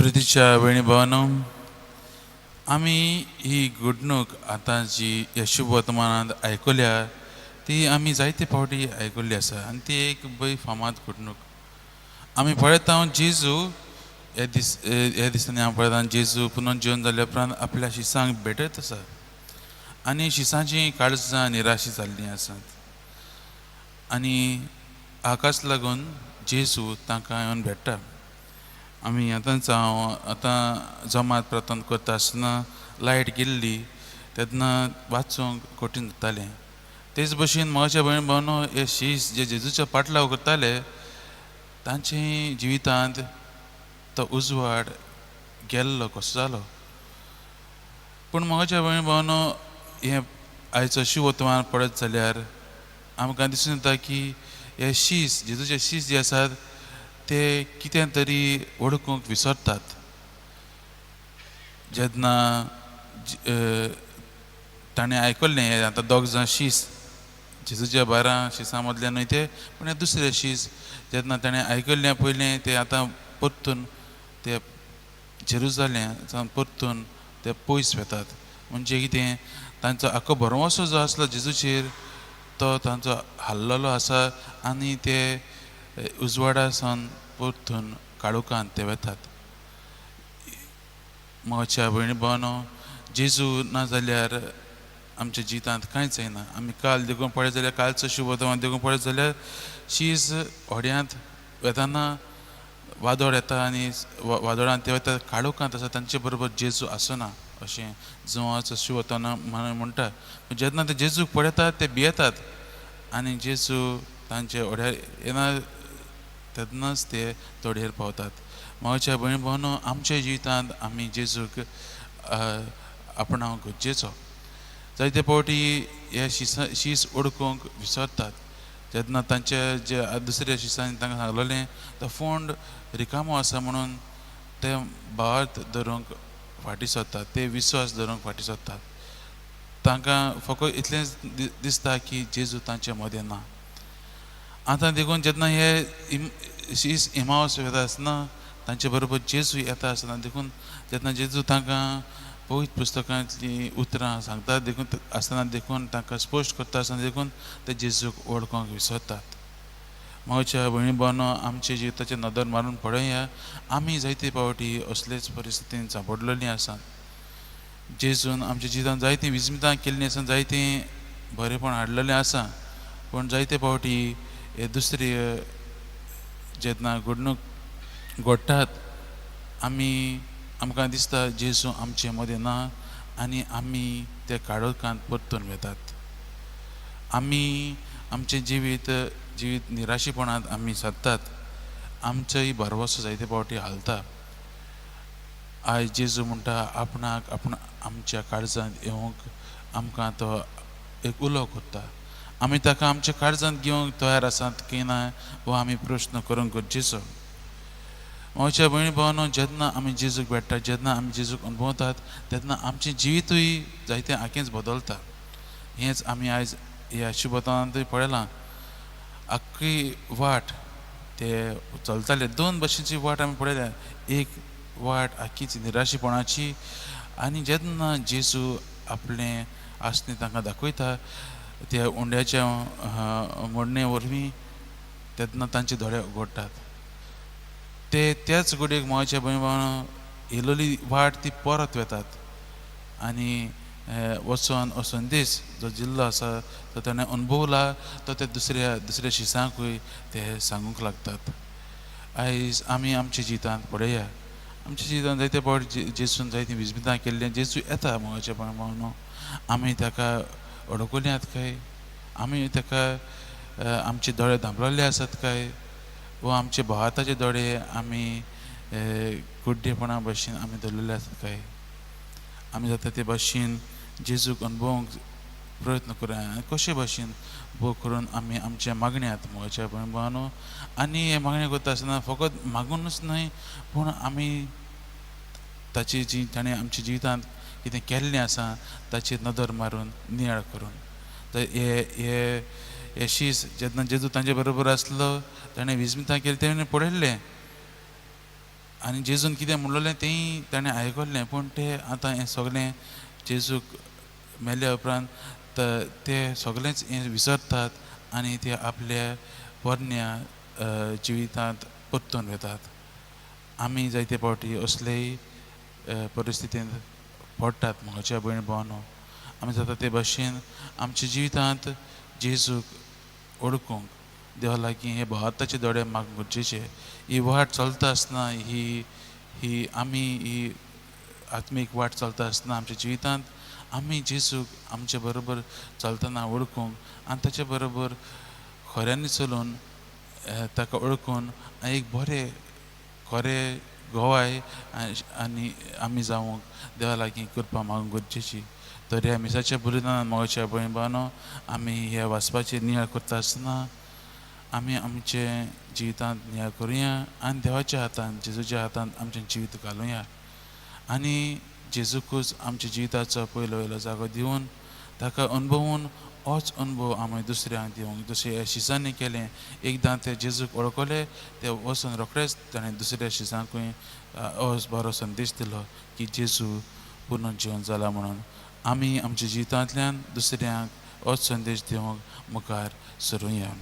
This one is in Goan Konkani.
प्रितीच्या भयणी भावानो, आमी ही घडणूक आतां जी ह्या शुभ वर्तमानांत आयकल्या ती आमी जायते फावटी आयकल्ली आसा आनी ती एक बरी फामाद घडणूक. आमी पळयता जेजू ह्या दीस ह्या दिसांनी आमी पळयता जेजू पुनर्जिवन जाल्या उपरांत आपल्या शिसांक भेटयत आसा आनी शिसांची काळजां निराशी जाल्लीं आसात आनी हाकाच लागून जेजू तांकां येवन भेट्टा. आमी आतांच हांव आतां जमात प्रार्थना करता आसतना लायट गेल्ली तेन्ना वाचूंक कठीण जातालें. तेच भशेन म्हज्या भयण भावनो, हे शीस जे जेजूच्या पाटलाव करताले तांचे जिवितांत तो उजवाड गेल्लो कसो जालो. पूण म्हज्या भयण भावनो, हें आयचो शिववर्तमान पळयत जाल्यार आमकां दिसून येता की हे शीस जेजूचे शीस जे आसात ते कितें तरी वळखूंक विसरतात. जेन्ना ताणें आयकल्लें हें आतां दोग जाण शीस जेजूच्या 12 शिसां मदले न्हय ते, पूण हे दुसरे शीस जेन्ना ताणें आयकल्लें पयलें ते आतां परतून ते जेरुजालेम परतून ते पयस वेतात. म्हणजे कितें, तांचो आख्खो भरवंसो जो आसलो जेजूचेर तो तांचो हाल्लेलो आसा आनी ते उजवाडा सावन परतून काळोखांत ते वेतात. म्हज्या भयणी भावानो, जेजू ना जाल्यार आमच्या जिवितांत कांयच जायना. आमी काल देखून पळयत जाल्यार कालचो शुभवर्तमान देखून पळयत जाल्यार शीस होड्यांत वेताना वादळ येता आनी वादळांत ते वता, काळोखांत आसा, तांचे बरोबर जेजू आसना अशें जुवाचो शुभवर्तमान म्हणटा. जेन्ना ते जेजूक पळयतात ते भियेतात आनी जेजू तांचे होड्यार येना तेन्नाच ते तोडयेर पावतात. म्हज्या भयण भावानो, आमच्या जिवितांत आमी जेजूक आपणावंक गरजेचो. जायते फावटी हे शीस ओडकूंक विसरतात. जेन्ना तांचे जे दुसऱ्या शिसांनी तांकां सांगलेलें तो फोंड रिकामो आसा म्हणून ते भावार्थ धरूंक फाटीं सरतात, ते विस्वास धरूंक फाटीं सरतात. तांकां फकत इतलेंच दिसता की जेजू तांचे मदें ना. आतां देखून जेन्ना हे शीस इमावस वता आसतना तांचे बरोबर जेजू येता आसतना देखून जेन्ना जेजू तांकां पवित्र पुस्तकांतलीं उतरां सांगता देखून आसतना देखून तांकां स्पश्ट करता आसतना देखून ते जेजूक वळखूंक विसरतात. म्हज्या भयणी भावांनो, आमच्या जिविताचेर नदर मारून पळोवया. आमी जायते फावटी असलेच परिस्थितीन सांपडलेलीं आसात. जेजून आमच्या जिवितांत जायतीं विस्मितां केल्लीं आसा, जायतीं बरेपण हाडलेलें आसा, पूण जायते फावटी हे दुसरी जेन्ना घडणूक घडटात आमी आमकां दिसता जेजू आमचे मदें ना आनी आमी ते काळोखांत परतून वेतात. आमी आमचें जिवीत जिवीत निराशेपणांत आमी सादतात. आमचोय भरवंसो जायते फावटी हालता. आयज जेजू म्हणटा आपणाक आपूण आमच्या काळजांत येवंक आमकां तो एक उलो करता. आमी ताका आमच्या काळजांत घेवंक तयार आसात की ना हो आमी प्रश्न करूंक गरजेचो. म्हज्या भयणी भावांनो, जेन्ना आमी जेजूक भेट्टात, जेन्ना आमी जेजूक अणभवतात तेन्ना आमचें जिवितूय जायतें आखेंच बदलता. हेंच आमी आयज ह्या शुभतांतूय पळयलां. आख्खी वाट ते चलताले, दोन भशेची वाट आमी पळयल्या. एक वाट आख्खीच निराशेपणाची आनी जेन्ना जेजू आपलें आसणें तांकां दाखयता त्या उंड्याच्या मोडणे वरवीं तेन्ना तांचे दोळे उगडटात. ते त्याच घडयेक म्हज्या भयण भावांनो येयलोली वाट ती परत वेतात आनी वचोन हो संदेश जो जिल्लो आसा तो ताणें अणभवला तो ते दुसऱ्या दुसऱ्या शिसांकूय ते सांगूंक लागतात. आयज आमी आमच्या जिवितांत पळया, आमच्या जिवितांत जायते फावट जेजून जायतीं विस्मितां केल्लीं. जेजू येता म्हज्या भयण भावांनो, आमी ताका अडकल्यात काय, आमी ताका आमचे दोळे धांपलेले आसात काय, वो आमचे भावाताचे दोळे आमी कुड्डेपणा भशेन आमी धरलेले आसात काय. आमी जाता ते भशेन जेजूक अणभवंक प्रयत्न करुया आनी कशे भशेन भोग करून आमी आमच्या मागण्यात म्हज्या भयण भावांनो. आनी हें मागणें करता आसतना फकत मागुनूच न्हय, पूण आमी ताची जी ताणें आमच्या जिवितांत कितें केल्लें आसा ताचेर नदर मारून नियाळ करून तर हे हे हे शीस जेन्ना जेजू तांचे बरोबर आसलो ताणें विस्मितां केली तेणें पळयल्लें. आनी जेजून कितें म्हणलेलें तेंय ताणें आयकल्लें, पूण ते आतां हें सगळें जेजूक मेल्या उपरांत ते सगळेंच हें विसरतात आनी ते आपल्या पोरण्या जिवितांत परतून वेतात. आमी जायते फावटी असलेय परिस्थितींत पडटात म्हज्या भयण भावांनो. आमी जाता ते भाशेन आमच्या जिवितांत जेजूक वळखूंक देवा लागीं हे भावार्थाचे दोळे मागूंक गरजेचे. ही वाट चलता आसतना ही ही आमी ही आत्मीक वाट चलता आसतना आमच्या जिवितांत आमी जेजूक आमचे बरोबर चलतना वळखूंक आनी ताचे बरोबर खऱ्यांनी चलून ताका वळखून एक बरें खरें गोवाय आनी आमी जावंक देवा लागीं कृपा मागूंक गरजेची. तर ह्या मिसाच्या बलिदानान मोगाच्या भयण भावांनो आमी ह्या वाचपाचेर नियाळ करता आसतना आमी आमचे जिवितांत नियाळ करुया आनी देवाच्या हातांत जेजूच्या हातांत आमचें जिवीत घालुया आनी जेजूकूच आमच्या जिविताचो पयलो वयलो जागो दिवन ताका अणभवून होच अणभव आमी दुसऱ्यांक दिवंक जशें ह्या शिसांनी केलें. एकदां ते जेजूक वळखले ते वचून रोखडेच ताणें दुसऱ्या शिसांकूय होच बरो संदेश दिलो की जेजू पुनर्जिवन जाला म्हणून. आमी आमच्या जिवितांतल्यान दुसऱ्यांक होच संदेश दिवंक मुखार सरुया.